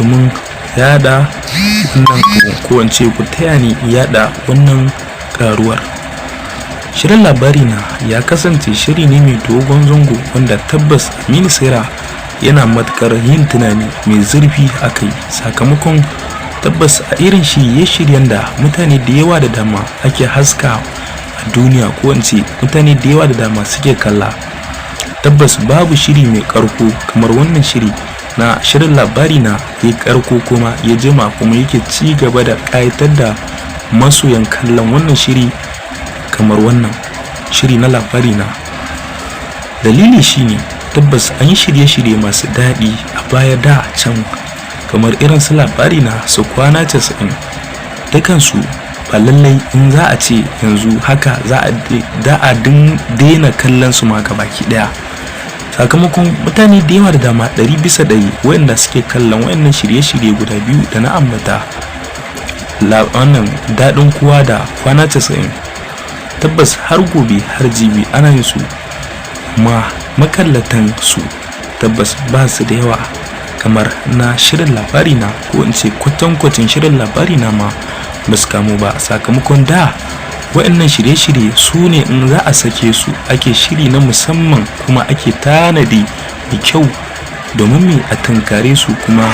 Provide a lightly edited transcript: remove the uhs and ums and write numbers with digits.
domin yada wannan abu, ko in ce ku taya ni yada wannan karuwar. Shirin Labari Na ya kasance shiri ne mai dogon zango wanda tabbas Aminu Saira yana matukar yin tunani mai zurfi a kai, sakamakon tabbas a irin shirye-shiryen da mutane da yawa da dama ake haska a duniya, ko in ce mutane da yawa da dama suke kalla, tabbas babu shiri mai karko kamar wannan shiri na shirin Labari Na ya karko kuma ya jima kuma yake ci gaba da ƙayatar da masoyan kallon wannan shiri kamar wannan shiri na Labari Na. Dalili shine tabbas an yi shirye-shirye masu daɗi a baya da can kamar irin su Labari Na, su Kwana 90, dukansu ba lallai in za a ce yanzu haka za a daina kallon su ma baki ɗaya, sakamakon mutane da yawa da dama 100% waɗanda suke kallon waɗannan shirye-shirye guda biyu da na ambata, wannan Daɗin Kowa da Kwana 90, tabbas har gobe har jibi ana yin su ma makallatan su tabbas ba su da yawa kamar na shirin Labari Na, ko in ce kwatankwacin shirin Labari Na ma ba su kamo ba, sakamakon da waɗannan shirye-shirye su ne in za a sake su ake shiri na musamman kuma ake tanadi mai kyau domin mai a tunkare su kuma